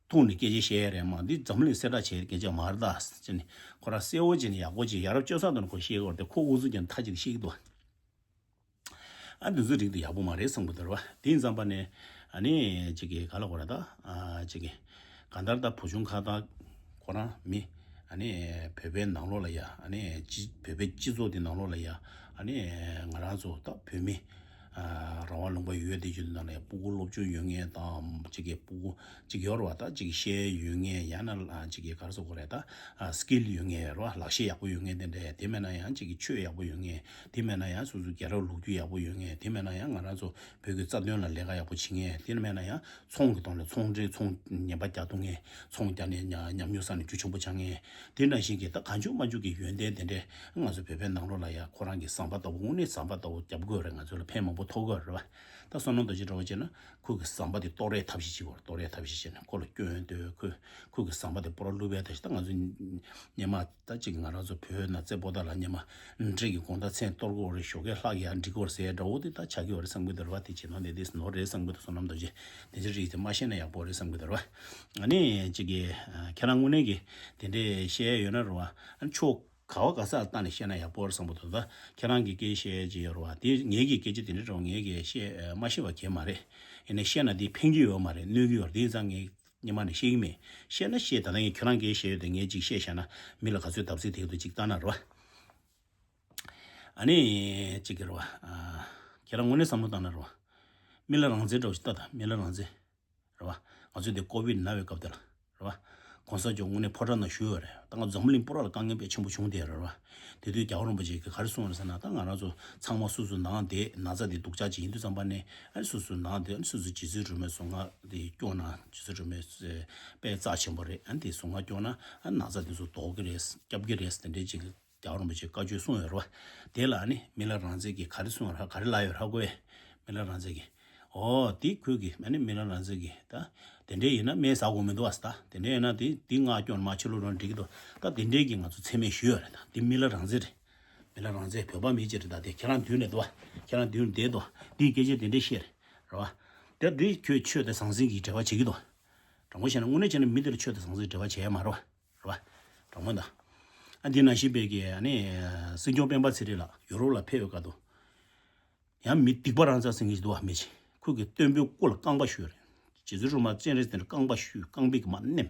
ཐུག་ནས་སྐད་ཆ་བཤད་ཡ་རེད་མ། འདི་འཛམ་གླིང་གསལ་བསྒྲགས་བྱས་སྐད་ཆ་མ་རེད་ད་ཟེར་ནས། ཁོ་རང་གསལ་བོ་བྱས་ནས་ཡག་པོ་བྱས་ཡ་རབས་སྤྱོད་ས་དང་ཁོ་བཤད་དགོས་རེད་དེ། ཁོ་ཨུ་ཚུགས་རྒྱབ་ནས་ཐག་ཅིག་བཤད་ཀྱི་འདུག་ཨ་འདི་ཚོ་རིགས་དེ་ཡག་པོ་མ་རེད་བསམ་གི་འདུག་ར་བ། དེ་ཡིན་ཙམ་པ་ནས་ཨ་ནི་ཅིག་གི་ག་ལ་གོ་ར་ད། ཨ་ཅིག་གི་གང་ལྟར་ད་བུ་ཆུང་ཁ་ད་ཁོ་རང་མི་ཨ་ནི་བོད་པའི་ནང་ལོགས་ལ་ཡ། ཨ་ནི་སྤྱི་བོད་པའི་སྤྱི་ཚོགས་དེ་ནང་ལོགས་ལ་ཡ། ཨ་ནི་ང་རང་ཚོ་ད་བོད་མི་ཨ་རང་དབང་ལུང་པ་ཡོད་དེ་ཡོད་དེ་ནང་ལ་ཡ་སྤུ་གུ་སློབ་སྦྱོང་ཡོད་མཁན་དང་ཅིག་གི་སྤུ་གུ་ཅིག་ཡོད་ར་བ། ད་ཅིག་ཤེས་ཡོད་མཁན་ཡང་ན་ཅིག་གི་ག་རེ་ཟེར་དགོས་རེད་ད། ཨ་སི་ཀིལ་ཡོད་མཁན་ར་བ། ལག་ཤེས་ཡག་པོ་ཡོད་མཁན་དེ་འདྲ། དེ་མེད་ན་ཡང་ཅིག་གི་ཆོས་ཡག་པོ་ཡོད་མཁན། དེ་མེད་ན་ཡང་སོ་སོའི་རྒྱལ་རབས་ལོ་རྒྱུས་ཡག་པོ་ཡོད་མཁན། དེ་མེད་ན་ཡང་ང་རང་ཚོ་བོད་ཀྱི་རྩ་དོན་ལ་ལས་ཀ་ཡག་པོ་བྱེད་མཁན། དེ་མེད་ན་ཡང་ཚོང་གི་ཐོག་ནས་ཚོང་འབྲེལ་ཚོང་ངན་པ་རྒྱག་ཐུབ་མཁན། ཚོང་རྒྱག་ནས་ཉ་ཉམས་མྱོང་བསགས་ནས་རྒྱུ་ཆེན་པོ་ཆགས་མཁན། དེ་ནང་བཞིན་གྱི་ད་གང་བྱུང་མ་བྱུང་གི་ཡོན་ཏན་དེ་འདྲས་ང་ཚོ་བོད་པའི་ནང་ལོགས་ལ་ཡ་ཁོ་རང་གི་ཟམ་པ་ལྟ་བུ་དངོས་གནས་ཟམ་པ་ལྟ་བུ་རྒྱབ་དགོས་རེད། ང་ཚོ་ལ་ཕན་མང་པོ་ཐོགས་དགོས་རེད་བ། ད་བསོད་ནམས་རྡོ་རྗེ་འདྲ་བོ་བྱས་ན་ཁོ་གི་ཟམ་པ་དེ་གཏོར་ཡའི་ཐབས་ཤེས་བྱེད་དགོས་རེད། གཏོར་ཡའི་ཐབས་ཤེས་བྱས་ནས་ཁོ་ལ་སྐྱོན་འདོད། ཁོ་ཁོ་གི་ཟམ་པ་དེ་སྤོ་ར་བླུག་པའི་ཐབས་ཤེས། ད་ང་ཚོ་སྔོན་མ་ད་ཅིག་ང་རང་ཚོ་བོད་ནང་རྩེ་པོ་ཏ་ལ་སྔོན་མ་འདྲེ་གི་དགོང་དག་མཚན་གཏོར་དགོས་རེད། ཞོགས་ཀས་ལྷག་ཡར་འགྲིག་དགོས་རེད་ཟེར་འདྲ་བོ་དེ་ད་ཆགས་ཀྱི་ཡོད་རེད་བསམ་གྱི་འདུག་ར་བ། དེ་བྱེད་སྟངས་དེ་དེ་ནོར་རེད་བསམ་གྱི་འདུག་བསོད་ནམས་རྡོ་རྗེ་དེ་ཚོ་རིགས་དེ་མ་ཤེས་ན་ཡག་པོ་རེད་བསམ་གྱི་འདུག་ར་བ། ཨ་ནི་ཅིག་གི་ཁྱེད་རང་དངོས་གནས་ཀྱི་དེ་འདྲས་བཤད་ཡོད་ན་ར་བ། ཨ་ནི་ཕྱོགས་ག་བ་ག་ས་ལ་བལྟས་ནས་བཤད་ན་ཡག་པོ་རེད་བསམ་གྱི་འདུག་ད་ཁྱེད་རང་གི་སྐད་བཤད་ཀྱི་ཡོད་ར་བ། དེ་ངེད་ཀྱི་སྐད་ཆ་དེ་འདྲས་ར་བ་ངེད་ཀྱི་བཤད་མ་ཤེས་པ་གང་ཡང་མ་རེད། ཡིན་ནའི་བཤད་ན་དེ་ཕན་གྱི་ཡོད་མ་རེད། གནོད་ཀྱི་ཡོད་རེད། དེ་ཡིན་ཙང་ངས་སྔོན་མ་ནས་བཤད་ཀྱི་མེད། བཤད་ན་བཤད། ད་ལྟ་ངས་ཁྱོད་རང་སྐད་བཤད་ཡོད་དེ་ངས་ཅིག་བཤད་བཞག་ན་མི་ལ་ག་ཚོད་བརྡབ་གསིག་ཐེབས་འདུག་ཅིག་ལྟ་ན་ར་བ། ཨ་ནི་ཅིག་གི་ར་བ། ཨ་ཁྱེད་རང་དངོས་གནས་བསམ་བློ་བཏང་ན་ར་བ། མི་ལ་རང་བཙན་འདྲ་བོ་ཞིག་ལྟ་དང་། མི་ལ་རང་བཙན་ར་བ། ང་ཚོ་འདི་ཀོ་བིད་ན་བའི་སྐབས་དེ་ལ་ར་བ། གོང་ས་མཆོག་དངོས་གནས་ཕོ་བྲང་ནང་བཞུགས་ཡོད་རེད། ད་ང་འཛམ་བུ་གླིང་པུ་ར་ལ་དཀའ་ངལ་དཔེ་ཆེན་པོ་བྱུང་བསྡད་ཡོད་རེད་བ། དེ་དུས་རྒྱལ་བ་རིན་པོ་ཆེ་གིས་ག་རེ་གསུངས་རེད་ཟེར་ན། ད་ང་རང་ཚོ་ཚང་མ་སོ་སོའི་ནང་བསྡད། ན་ཚ་འདི་སྡུག་ཅག་ཅིག་ཡིན་དུས་ཙམ་པ་ནས་ཨ་ནི་སོ་སོའི་ནང་བསྡད། ཨ་ནི་སོ་སོའི་རྗེ་བཙུན་སྒྲོལ་མའི་གཟུངས་སྔགས་འདི་སྐྱོང་ན། རྗེ་བཙུན་སྒྲོལ་མའི་དཔེ་རྩ་ཆེན་པོ་རེད། ཨ་ནི་དེ་གཟུངས་སྔགས་སྐྱོང་ན་ཨ་ནི་ན་ཚ་འདི་ཚོ་ལྡོག་གི་རེད། སྐྱོབ་ཀྱི་རེད། དེ་འདྲའི་ཅིག་རྒྱལ་བ་རིན་པོ་ཆེས་བཀའ་ཆོས་གསུངས་ཡོད་རེད་བ། དེ་ལ་ཨ་ནི་མི་ལ་རང་བཙན་གྱིས་ག་རེ་གསུངས་ར། ག་རེ་ལབ་ཡོད་ར་གོ་ཨེ། མི་ལ་རང་བཙན་གྱིས། ཨོ་དེ་ཁོས་གི་ཨ་ནི་མི་ལ་རང་བཙན་གྱིས་ད་དེ་འདྲས་ཡིན་ན་སྨན་ཟ་དགོས་མི་འདུག་བ་ཟེར། ད་དེ་འདྲས་ཡིན་ན་དེ་དེ་སྔགས་སྐྱོང་མ་བྱེད་ལུགས་རང་འགྲིག་གི་འདུག་ད་དེ་འདྲས་ཀྱི་ང་ཚོ་མཚན་སྨད་ཞུས་ཡོད་རེད། ད་དེ་མི་ལ་རང་བཙན་རེད། མི་ལ་རང་བཙན། བོད་པ་མི་གཅིག་རེད། ད་དེ་ཁྱེད་རང་མདུན་ནས་འདུག་བ། ཁྱེད་རང་མདུན་བསྡད་འདུག་བ། དེའི་སྐད་ཆ་དེ་འདྲས་བཤད་རེད་ར་བ། ད་དེ་ཁྱོད་ཆོས་དང་ཟང་ཟིང་གི་འབྲེལ་བ་བྱེད་ཀྱི་འདུག་དྲང་པོ་བཤད་ན་དངོས་གནས་བྱས་ན་མི་དེ་ལ་ཆོས་དང་ཟང་ཟིང་འབྲེལ་བ་བྱས་ཡ་མ་རེད་བ། རེད་བ། དྲང་མོ་ད། ཨ་འདི་ནང་བཞིན་པའི་གི་ཨ་ནི་སྲིད་སྐྱོང་སྤེན་པ་ཚེ་རིང་ལགས་ཡུ་རོབ་ལ་ཕེབས་པའི་སྐབས་དུ། ཡང་མི་སྡིག་པ་རང་རྩ་ཟེར་མཁན་ཞིག་འདུག་བ། མི་ཅིག་ཁོས་གི་སྟོན་པའི་སྐུ་ལ་རྐང་པ་གཞུས་རེད། རྗེ་བཙུན་སྒྲོལ་མ་སྤྱན་རས་གཟིགས་དེར་རྐང་པ་གཞུས། རྐང་པའི་གི་མར་མནན།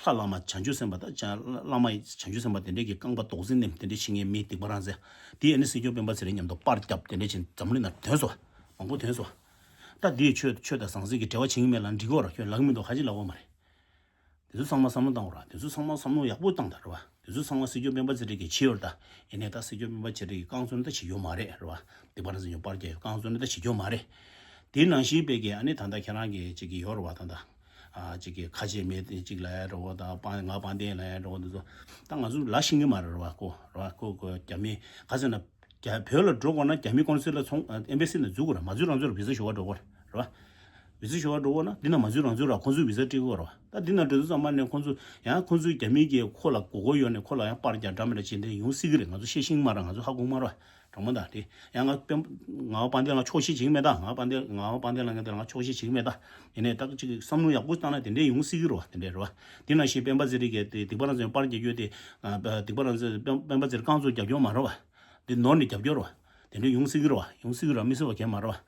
ལྷ་བླ་མ་བྱང་ཆུབ་སེམས་དཔའ་དང་བྱང་བླ་མ་བྱང་ཆུབ་སེམས་དཔའ་དེ་འདྲས་ཀྱི་རྐང་པ་རྡོག་རྫིས་མནན། དེ་འདྲས་བྱེད་མཁན་མི་སྡིག་པ་རང་རྩ། དེ་ཨ་ནི་སྲིད་སྐྱོང་སྤེན་པ་ཚེ་རིང་མཉམ་དུ་པར་བརྒྱབ། དེ་འདྲས་བྱས་འཛམ་གླིང་ནང་ཐོན་སོང་། མང་པོ་ཐོན་སོང་། ད་དེའི་ཆོས་ཆོས་དང་ཟང་ཟིང་གི་འབྲེལ་བ་བྱེད་ཀྱི་མེད་ལབ་འགྲིག་གི་རེད། ཁྱོད་ལབ་ཀྱི་མི་འདུག་ཁ་ཅིག་ལབ་ཀྱི་མ་རེད། དེ་ཚོ་ཚང་མ་བསམ་བློ་བཏང་དགོས་ར། དེ་ཚོ་ཚང་མ་བསམ་བློ་ཡག་པོ་བཏང་དང་ར་བ། དེ་ཚོ་ཚང་མ་སྲིད་སྐྱོང་སྤེན་པ་ཚེ་རིང་གིས་བྱས་ཡོད་རེད་ད། ཡིན་ནའི་ད་སྲིད་སྐྱོང་སྤེན་པ་ཚེ་རིང་གིས་རྐང་བཙུགས་ན་ད་བྱེད་རྒྱུ་མ་རེད་ར་བ། སྡིག་པ་རང་བཙན་ཡོད་པར་རྒྱལ་ཡོད། རྐང་བཙུགས་ན་ད་བྱེད་རྒྱུ་མ་རེད། དེ་ནང་བཞིན་པའི་གི་ཨ་ནི་ད་ལྟ་ཁྱེད་རང་གི་ཅིག་གི་ཡོད་ར་བ། ད་ལྟ་ཨ་ཅིག་གི་ཁ་ཆེ་མི་ཅིག་ལ་ཡ་ར་བ། ད་པང་ང་པང་གདན་ལ་ཡ་ར་བ། འདི་ཚོ་ད་ང་ཚོ་ལབ་ཤེས་ཀྱི་མ་རེད་ར་བ། ཁོ་ར་བ། ཁོ་ཁོ་རྒྱ་མི་ག་ཟེར་ན། རྒྱ་བོད་ལ་འགྲོ་དགོས་ན་རྒྱ་མི་ཀོན་སུལ་ལ་ཚོང་ཨེམ་བྷེ་སི་ནས་འཛུལ་དགོས་ར། མ་འཛུལ་རང་འཛུལ་ར། བི་ཟ་ཞུ་བར་འགྲོ་དགོས་ར་བ། བི་ཟ་ཞུ་བར་འགྲོ་དགོས་ན་འདི་ན་མ་འཛུལ་རང་འཛུལ་ར། ཁོང་ཚོས་བི་ཟ་སྤྲད་དགོས་ར་བ། ད་འདི་ན་འགྲོ་དུས་ཙམ་པ་ནས་ཁོང་ཚོ་ཡང་ཁོང་ཚོའི་རྒྱ་མི་གིས་ཁོ་ལ་མགོ་སྐོར་ཡོད་ནས་ཁོ་ལ་ཡང་པར་རྒྱག་འདྲ་མི་འདྲ་བྱེད་འདི་ཡོང་སྲིད་ཀྱི་རེད། ང་ཚོ་ཤེས་ཤིང་མ་ར། ང་ཚོ་ཧ་གོ་མ་ར། དྲང་མོ་ད། དེ་ཡང་ང་སྤེན་ང་པང་གདན་ལ་ཆོག་ཤེས་བྱེད་ཀྱི་མེད་ད། ང་པང་གདན་ང་པང་གདན་ལ་ངས་དེ་ལ་ང་ཆོག་ཤེས་བྱེད་ཀྱི་མེད་ད། ཡིན་ནའི་ད་ཅིག་བསམ་བློ་ཡག་པོ་བཏང་ན་དེ་འདྲས་ཡོང་སྲིད་ཀྱི་རེད་བ། དེ་འདྲས་རེད་བ། དེ་ནང་བཞིན་སྤེན་པ་ཚེ་རིང་གིས་དེ་སྡིག་པ་རང་བཙན་པར་རྒྱག་རྒྱུ་དེ། སྡིག་པ་རང་བཙན་སྤེན་པ་ཚེ་རིང་རྐང་བཙུགས་རྒྱབ་སྐྱོར་མ་རེད་བ། དེ་ནོར་ནས་རྒྱབ་སྐྱོར་བ། དེ་འདྲ་ཡོང་སྲིད་ཀྱི་རེད་བ། ཡོང་སྲིད་ཀྱི་རེད་བ། མི་སྲིད་པ་གང་མ་རེད་བ།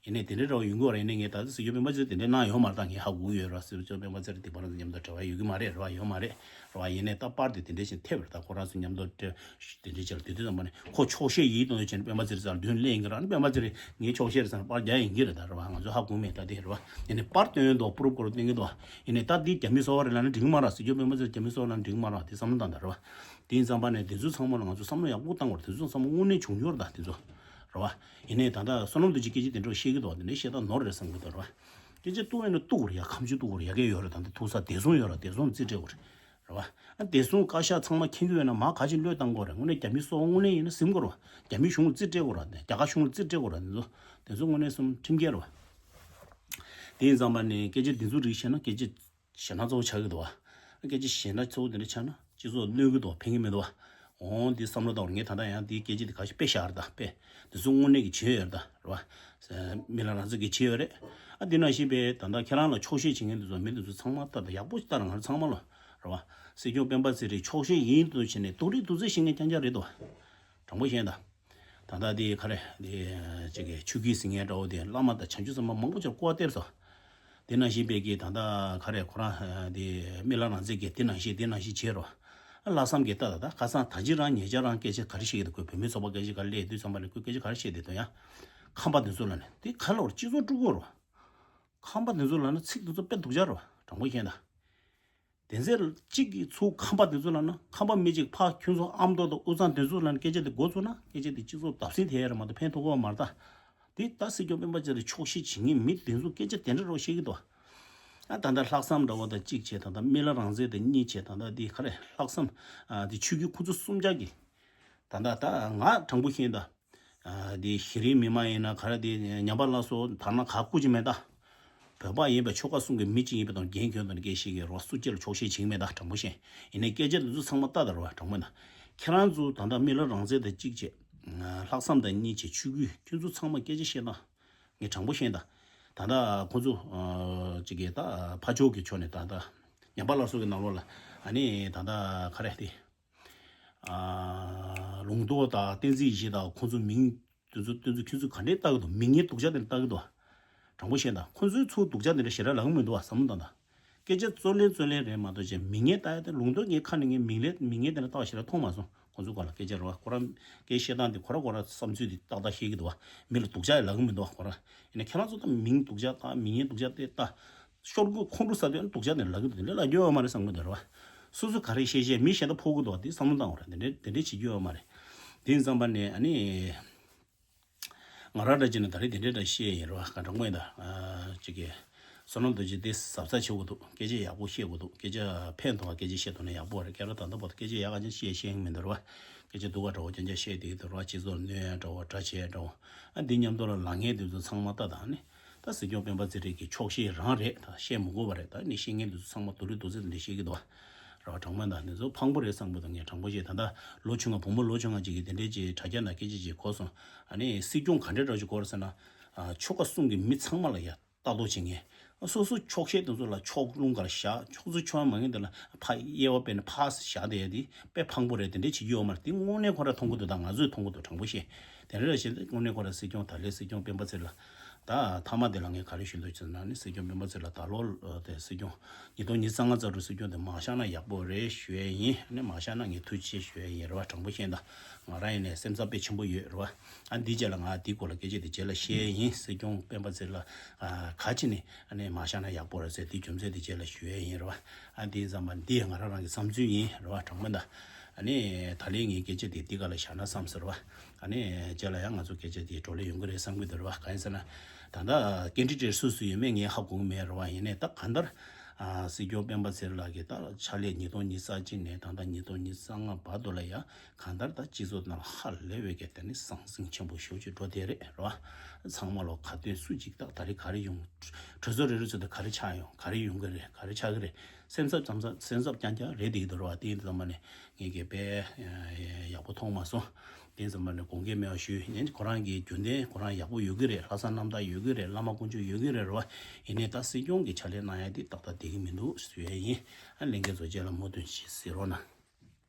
ཡིན་ནའི་དེ་འདྲའི་འདྲ་བ་ཡོང་གི་བ་རེད། ཡིན་ནའི་ངས་ད་ལྟ་སྲིད་སྐྱོང་སྤེན་པ་ཚེ་རིང་དེ་འདྲའི་གནང་ཡོད་མ་རེད། ད་ངས་ཧ་གོ་གི་ཡོད་རེད་བ། སྲིད་སྐྱོང་སྤེན་པ་ཚེ་རིང་སྡིག་པ་རང་ཚོ་མཉམ་དུ་འབྲེལ་བ་ཡོད་ཀྱི་མ་རེད། རེད་བ། ཡོད་མ་རེད། རེད་བ། ཡིན་ནའི་ད་པར་དེ་དེ་འདྲའི་ཞིག་ཐེབས་རེད། ད་ཁོ་རང་ཚོ་མཉམ་དུ་འབྲེལ་དེ་འདྲའི་བྱས་ལ་དེ་དུས་ཙམ་པ་ནས་ཁོ་ཆོག་ཤེས་ཡིན་གཏོང་དུས་བྱས་ནས་སྤེན་པ་ཚེ་རིང་རྩར་མདུན་ལེན་གྱི་རེད། སྤེན་པ་ཚེ་རིང་ངའི་ཆོག་ཤེས་རེད་ཟེར་ན་པར་རྒྱག་ཡིན་གྱི་རེད། ད་རེད་བ། ང་ཚོ་ཧ་གོ་མེད། ད་དེ་རེད་བ། ཡིན་ནའི་པར་སྟོན་ཡོད་འདུག་པུ་རུབ་པུ་རུབ་སྟོན་གྱི་འདུག་ཡིན་ནའི་ད་འདི་རྒྱ་མི་སོ་པ་རེད་ལབ་ན་འགྲིག་གི་མ་རེད། སྲིད་སྐྱོང་སྤེན་པ་ཚེ་རིང་རྒྱ་མི་སོ་པ་ལབ་ན་འགྲིག་གི་མ་རེད། དེ་བསམ་བློ་བཏང་དང་། རེད་བ། དེ་ཡིན་ཙམ་པ་ནས་དེ་ཚོའི་ཚང་མ་ལ་ང་ཚོ་བསམ་བློ་ཡག་པོ་བཏང་དགོས་རེད། དེ་ཚོ་ཚང་མ་དངོས་གནས་བྱུང་ཡོད་རེད་ད། དེ་ཚོ་རེད་བ། ཡིན་ནའི་ད་ལྟ་བསོད་ནམས་རྡོ་རྗེ་སྐད་ཆ་དེ་འདྲ་བཤད་ཀྱི་འདུག་དེ་འདྲའི་བཤད་སྟངས་ནོར་རེད་བསམ་གྱི་འདུག་རེད་བ། སྐད་ཆ་གཏུག་ཡོད་ན་གཏུག་དགོས་རེད། ཡ་ཁ་མཆུ་གཏུག་དགོས་རེད། ཡ་གི་ཡོད་རེད། ད་ལྟ་ཐུག་ས་བདེ་སྲུང་ཡོད་རེད། བདེ་སྲུང་རྩིས་སྤྲད་དགོས་རེད། རེད་བ། ཨ་བདེ་སྲུང་བཀའ་ཤག་ཚང་མ་མཁྱེན་གྱི་ཡོད་ན་མར་ག་ཅིག་བློས་བཏང་དགོས་རེད། དངོས་གནས་རྒྱ་མི་སོ་པ་དངོས་གནས་ཡིན་ན་ཟིན་དགོས་རེད་བ། རྒྱ་མི་གཞུང་ལ་རྩིས་སྤྲད་དགོས་རེད། རྒྱ་གར་གཞུང་ལ་རྩིས་སྤྲད་དགོས་རེད། དེ་ཚོ་དེ་ཚོ་དངོས་གནས་སེམས་ཁྲིམས་འགལ་རེད་བ། དེ་ཡིན་ཙམ་པ་ནས་སྐད་ཆ་འདི་ཚོ་རིགས་བཤད་ན་སྐད་ཆ་ཞེད་སྣང་ཚ་བོ་ཆགས་ཀྱི་འདུག་བ། སྐད་ཆ་ཞེད་སྣང་ཚ་བོ་དེ་འདྲ་ཆགས་ན་ སྤྱི་ཚོགས་གནོད་གི་འདུག་ཕན་གི་མི་འདུག་འོང་འདི་བསམ་བློ་བཏང་བ་ངས་ད་ལྟ་ཡང་འདིའི་སྐད་ཆ་འདི་ཁ་ཤས་དཔེ་བཞག་རེད་ད་དཔེ། འདི་ཚོ་དངོས་གནས་ཀྱི་བྱས་ཡོད་རེད་ད་རེད་བ། མི་ལ་རང་ཚོ་གི་བྱས་ཡོད་རེད། ཨ་འདི་ནང་བཞིན་པའི་ད་ལྟ་ཁྱེད་རང་ལ་ཆོག་ཤེས་བྱེད་མཁན་འདི་ཚོ་མི་འདི་ཚོ་ཚང་མ་ལྟ་ད་ཡག་པོ་ལྟ་ར་ང་རང་ཚང་མ་ལ་རེད་བ། སྲིད་སྐྱོང་སྤེན་པ་ཚེ་རིང་ཆོག་ཤེས་ཡིན་འདུག་བྱས་ནས་སྡུག་རུས་སྡུག་རྩུབ་བྱེད་མཁན་རྐྱང་རྐྱང་རེད་འདུག་དྲང་པོ་བཤད་ད། ད་ལྟ་དེ་ག་རེ་དེ་ཅིག་གི་ཆོས་བརྒྱུད་ཟེར་མཁན་འདྲ་བོ་དེ་བླ་མ་དང་བྱང་ཆུབ་སེམས་དཔའ་མང་པོ་ཅིག་སྐུ་དབང་སྟེར་སོང་། དེ་ནང་བཞིན་པའི་གི་ད་ལྟ་ག་རེ་ཁོ་རང་དེ་སྨན་བླ་རང་བཙན་གྱིས་དེ་ནང་བཞིན་དེ་ནང་བཞིན་བྱས་རོགས། ལྷག་བསམ་གྱིས་ལྟ་ད་ད་ཁ་སང་ད་ཅི་རང་ཉེ་ཆར་རང་སྐད་ཆ་ག་རེ་བཤད་ཀྱི་འདུག་ཁོས་བོད་མི་ཚོགས་པ་སྐད་ཆ་ག་རེ་སླེབས་དུས་ཙམ་པ་ནས་ཁོས་སྐད་ཆ་ག་རེ་བཤད་བསྡད་འདུག་ཡང་། ཁམས་པ་དེ་ཚོ་ལ་ནི་དེ་ག་ལོར་སྤྱི་ཚོགས་དཀྲུག་དགོས་རོགས། ཁམས་པ་དེ་ཚོ་ལ་ནི་ཚིག་དེ་ཚོ་དཔེ་སྡུག་ཅག་རོགས་དྲང་པོ་བཤད་ད། དེ་ཚེ་གཅིག་གིས་ཚུར་ཁམས་པ་དེ་ཚོ་ལ་ན་ཁམས་པ་མི་གཅིག་ཕ་ཁྱོད་ཚོ་ཨ་མདོ་དང་དབུས་གཙང་དེ་ཚོ་ལ་ན་སྐད་ཆ་དེ་འགོ་ཚུགས་ན་སྐད་ཆ་དེ་སྤྱི་ཚོགས་བརྡབ་གསིག་ཐེབས་ཡ་རེད་མ་གཏོགས་ཕན་ཐོགས་ཀྱི་མ་རེད་ད། དེ་ད་སྲིད་སྐྱོང་སྤེན་པ་ཚེ་རིང་ཆོག་ཤེས་བྱེད་མཁན་མི་དེ་ཚོ་སྐད་ཆ་དེ་འདྲ་རོགས་བཤད་ཀྱི་འདུག་ཨ་ད་ལྟ་ལྷག་བསམ་འདྲ་བོ་དང་གཅིག་བྱས་ད་ལྟ་སྨན་བླ་རང་བཙན་དང་གཉིས་བྱས་ད་ལྟ་དེ་ག་རེ་ལྷག་བསམ་ཨ་དེ་ཆོས་བརྒྱུད་ཁོ་ཚོ་གསུམ་ཆ་གི་ད་ལྟ་ད་ང་དྲང་པོ་བཤད་ད། ཨ་དེ་གཞི་རིམ་མི་མང་ཡིན་ན་ག་རེ་དེ་ཉམས་པ་སླར་གསོ་དར་ན་ག་སྐུ་ཅི་མེད་ད། བོད་པ་ཡིན་པའི་ཆོལ་ཁ་གསུམ་གྱི་མི་གཅིག་ཡིན་པའི་དོན་འགན་ཁྱོན་དུ་སྐད་ཤེས་ཀྱི་རོགས་སུ་སྐྱེ་ལ་ཆོག་ཤེས་བྱེད་ཀྱི་མེད་ད་དྲང་པོ་བཤད། ཡིན་ནའི་སྐད་ཆ་འདི་ཚོ་ཚང་མ་ལྟ་ད་རོགས་དྲང་པོ་ན། ཁྱེད་རང་ཚོ་ད་ལྟ་སྨན་བླ་རང་བཙན་དང་གཅིག་བྱས། ལྷག་བསམ་དང་གཉིས་བྱས་ཆོས་བརྒྱུད་ཁྱོད་ཚོ་ཚང་མ་སྐད་ཆ་བཤད་ན། ངས་དྲང་པོ་བཤད་ད། ད་ལྟ་ཁོ་ཚོ་ཨ་གཅིག་གིས་ད་ཕ་ཕྱོགས་ཀྱི་ཕྱོགས་ནས་ད་ལྟ་ཉམས་པ་སླར་གསོ་གི་ནང་ལོགས་ལ་ཨ་ནི་ད་ལྟ་ག་རེ་དེ། ཨ་ལུང་རྟོགས་དང་བསྟན་འཛིན་ཡེ་ཤེས་དང་ཁོང་ཚོ་མིང་དེ་ཚོ་དེ་ཚོ་ཁྱོད་ཚོས་ག་འདྲས་བཏགས་ཀྱི་འདུག་མིང་ངན་སྡུག་ཅག་དེ་འདྲ་བཏགས་ཀྱི་འདུག་དྲང་པོ་བཤད་ན་ཁོང་ཚོའི་ཚུར་སྡུག་ཅག་དེ་འདྲ་ཞེ་དྲག་ལབ་ཀྱི་མི་འདུག་བ་བསམ་བློ་བཏང་དང་། སྐད་ཆ་རྩོད་ལེན་རྩོད་ལེན་རེད་མ་གཏོགས་ཅེས་མིང་ངན་བཏགས་ཡ་དེ་ལུང་རྟོགས་ངའི་ཁ་ནས་ངས་མིང་ལས་མིང་ངན་དེ་འདྲ་བཏགས་ཞེ་དྲག་མཐོང་མ་སོང་ཁོང་ཚོ་སྒང་ལ་སྐད་ཆ་རེད་བ་ཁོ་རང་སྐད་བཤད་སྟངས་དེ་ཁོ་རང་ཁོ་རང་བསམ་ཚུལ་དེ་ཏག་ཏག་བཤད་ཀྱི་འདུག་བ་མི་ལ་སྡུག་ཅག་ཡ་ལབ་ཀྱི་མི་འདུག་བ་ཁོ་རང་ཡིན་ན་ཁྱེད་རང་ཚོ་ད་མིང་སྡུག་ཅག་བཏགས་མིང་ངན་སྡུག་ཅག་དེ་བཏགས། ཤོར་གུ་ཁོང་ཁྲོ་ཟ་དུས་སྡུག་ཅག་དེ་ལབ་ཀྱི་འདུག་དེ་འདྲ་ལབ་རྒྱུ་ཡོད་མ་རེད་བསམ་གྱི་འདུག་རེད་བ། སོ་སོ་ག་རེ་བཤད་བཤད་མི་གཞན་དག་ཕོག་གི་འདུག་བ་དེ་བསམ་བློ་བཏང་བ་རེད་དེ་འདྲ་དེ་འདྲ་བྱེད་རྒྱུ་ཡོད་མ་རེད། དེ་ཡིན་ཙམ་པ་ནས་ཨ་ནི། ང་རང་འདྲ་བྱས་ནས་ད་རེས་དེ་འདྲ་འདྲ་བཤད་ཡིན་རེད་བ་ག་དྲང་པོ་ཡིན་ད། ཅིག་གི་བསོད་ནམས་རྡོ་རྗེ་དེ་གཟབ་གཟབ་བྱེད་དགོས་འདུག་སྐད་ཆ་ཡག་པོ་བཤད་དགོས་འདུག་སྐད་ཆ་ཕན་ཐོགས་པ་སྐད་ཆ་བཤད་ཐུབ་ན་ཡག་པོ་རེད་སྐད་ར་ད་ལྟ་བར་དུ་སྐད་ཆ་ཡག་ག་ཅན་བཤད་ཤེས་ཀྱི་མི་འདུག་རེད་བ། སྐད་ཆ་སྡུག་ག་འདྲ་བོ་རྐྱང་རྐྱང་བཤད་བསྡད་ཀྱི་འདུག་རེད་བ་སྤྱི་ཚོགས་གནོད་ཡ་འདྲ་བོ་དགྲ་བྱེད་ཡ་འདྲ་བོ། ཨ་འདི་མཉམ་དུ་ལ་ལངས་མཁན་དེ་ཚོ་ཚང་མ་ལྟ་དང་ནི། ད་སྲིད་སྐྱོང་སྤེན་པ་ཚེ་རིང་གི་ཆོག་ཤེས་རང་རེད་ད་བཤད་མི་དགོས་པ་རེད་ད་ནི་བཤད་མཁན་དེ་ཚོ་ཚང་མ་སྡུག་རུས་སྡུག་ཚད་དེ་འདྲ་བཤད་ཀྱི་འདུག་བ། རེད་བ་དྲང་མོ་ད་འདི་ཚོ་ཕངས་པོ་རེད་བསམ་གི་འདུག་ངས་དྲང་པོ་བཤད་ད་ལྟ་ལོ་ཆུང་ང་བུ་མོ་ལོ་ཆུང་ང་ཅིག་གིས་དེ་འདྲའི་ཅིག་དྲ་རྒྱ་ནང་སྐད་ཆ་ཅིག་གོ་སོང་ཨ་ནི་སྲིད་སྐྱོང་ག་འདྲའི་འདྲ་ཅིག་གོ་རེད་ཟེར་ན། ཆོལ་ཁ་གསུམ་གྱི་མི་ཚང་མ་ལ་ཡ། ལྟ་རྟོག་བྱེད་མཁན། སོ་སོ་ཆོག་ཤེས་དེ་ཚོ་ལ་ཕྱོགས་ལྷུང་གར་བཞག་ཆོག་ཚུལ་ཕྱོགས་མ་ངན་དེ་ལ་ཕ་དབྱེ་བ་སྤེལ་ནས་ཕ་བཞག་བསྡད་ཡ་དེ་དཔེ་ཕངས་པོ་རེད་དེ་འདྲས་བྱེད་རྒྱུ་ཡོད་མ་རེད་དེ་དངོས་གནས་ཁོ་ར་མཐོང་གི་འདུག་ད་ང་ཚོས་མཐོང་གི་འདུག་དྲང་པོ་བཤད། དེ་འདྲ་རེད་བྱས་ཏེ་དངོས་གནས་ཁོ་ར་སྲིད་སྐྱོང་ད་ལོའི་སྲིད་སྐྱོང་སྤེན་པ་ཚེ་རིང་ལ་ད་མཐའ་མ་དེ་ལ་ངས་ག་རེ་ཞུ་འདོད་བྱུང་ན་ནི་སྲིད་སྐྱོང་སྤེན་པ་ཚེ་རིང་ལ་ད་ལོ་དེ་སྲིད་སྐྱོང་ཉིས་སྟོང་ཉི་ཤུ་རྩ་ལྔ་རྩ་དྲུག་སྲིད་སྐྱོང་དེ་མ་བཞག་ན་ཡག་པོ་རེད་ཞུ་ཡ་ཡིན་ནི་མ་བཞག་ན་ངས་ཐུགས་རྗེ་ཆེ་ཞུ་ཡ་ཡིན་རེད་བ་དྲང་པོ་བཤད་ད། ང་རང་ཡིན་ནའི་སེམས་འཚབ་དཔེ་ཆེན་པོ་ཡོད་རེད་བ། ཨ་འདི་རྗེས་ལ་ང་འདི་སྐོར་ལ་སྐད་ཆ་འདི་རྗེས་ལ་བཤད་ཡིན་སྲིད་སྐྱོང་སྤེན་པ་ཚེ་རིང་ལ་ག་ཅི་ནས་ཨ་ནས་མ་བཞག་ན་ཡག་པོ་རེད་ཟེར་འདི་རྒྱུ་མཚན་འདི་རྗེས་ལ་ཞུ་ཡས་ཡིན་རེད་བ། ཨ་འདི་ཙམ་པ་འདི་ང་རང་རང་གི་བསམ་ཚུལ་ཡིན་རེད་བ་དྲང་མོ་ད། ཨ་ནས་ད་ལན་ངའི་སྐད་ཆ་འདི་འདི་ག་ལ་བཞག་ན་བསམ་ཟེར་བ། ཨ་ནས་རྗེས་ལ་ཡང་ང་ཚོ་སྐད་ཆ་འདི་བགྲོ་གླེང་ཡོང་གི་རེད་བསམ་གི་འདུག་རེད་བ་གང་ཡིན་ཟེར་ན། ད་ལྟ་ཀེན་ཌི་ཌེ་ཊི་སུ་སུ་ཡོད་མེད་ངས་ཧ་གོ་གི་མེད་རེད་བ་ཡིན་ནའི་ད་གང་ལྟར། ཨ་སྲིད་སྐྱོང་སྤེན་པ་ཚེ་རིང་ལགས་ཀྱིས་ད་ཕྱག་ལས་ཉིས་སྟོང་ཉི་ཤུ་རྩ་གཅིག་ནས་ད་ལྟ་ཉིས་སྟོང་ཉི་ཤུ་རྩ་ལྔ་བར་དུ་ལ་ཡ། གང་ལྟར་ད་སྤྱི་ཚོགས་ནང་ལ་ཧ་ལས་པའི་གི་དེ་ནི་ཟང་ཟིང་ཆེན་པོ་ཞེ་པོ་ཅིག་འགྲོ་བསྡད་རེད་རེད་བ། ཚང་མ་ལོ་ག་དོན་སུ་གཅིག་ད་ད་རེས་ག་རེ་ཡོང་། གྲོས་ཚོགས་རེ་རེ་ཚོ་ད་ག་རེ་ཆགས་ཡོང་ག་རེ་ཡོང་གི་རེད་ག་རེ་ཆགས་ཀྱི་རེད། སེམས་འཚབ་ཙམ་ཙམ་སེམས་འཚབ་རྐྱང་རྐྱང་རེད་བསྡད་ཀྱི་འདུག་རེད་བ་དེ་ཡིན་དུས་ཙམ་པ་ནས་ངས་གི་དཔེ་ཡག་པོ་མཐོང་མ་སོང་། དེ་ཡིན་ཙམ་པ་ནས་དགོངས་འགལ་མེད་པ་ཞུས་ཡིན་ཁོ་རང་གི་རྒྱུན་ལྡན་ཁོ་རང་ཡག་པོ་ཡོད་ཀྱི་རེད་ལྷག་བསམ་རྣམ་དག་ཡོད་ཀྱི་རེད་བླ་མ་དཀོན་མཆོག་ཡོད་ཀྱི་རེད་རེད་བ། ཡིན་ནའི་ད་སྲིད་སྐྱོང་གི་ཕྱག་ལས་གནང་ཡ་དེ་ཏག་ཏག་བསྡད་ཀྱི་མི་འདུག་ཞུ་ཡ་ཡིན། ཨ་ལྷན་རྒྱས་ཚོ་རྗེས་ལ་མུ་མཐུད་ཞིག་གཟིགས་རོགས་གནང་།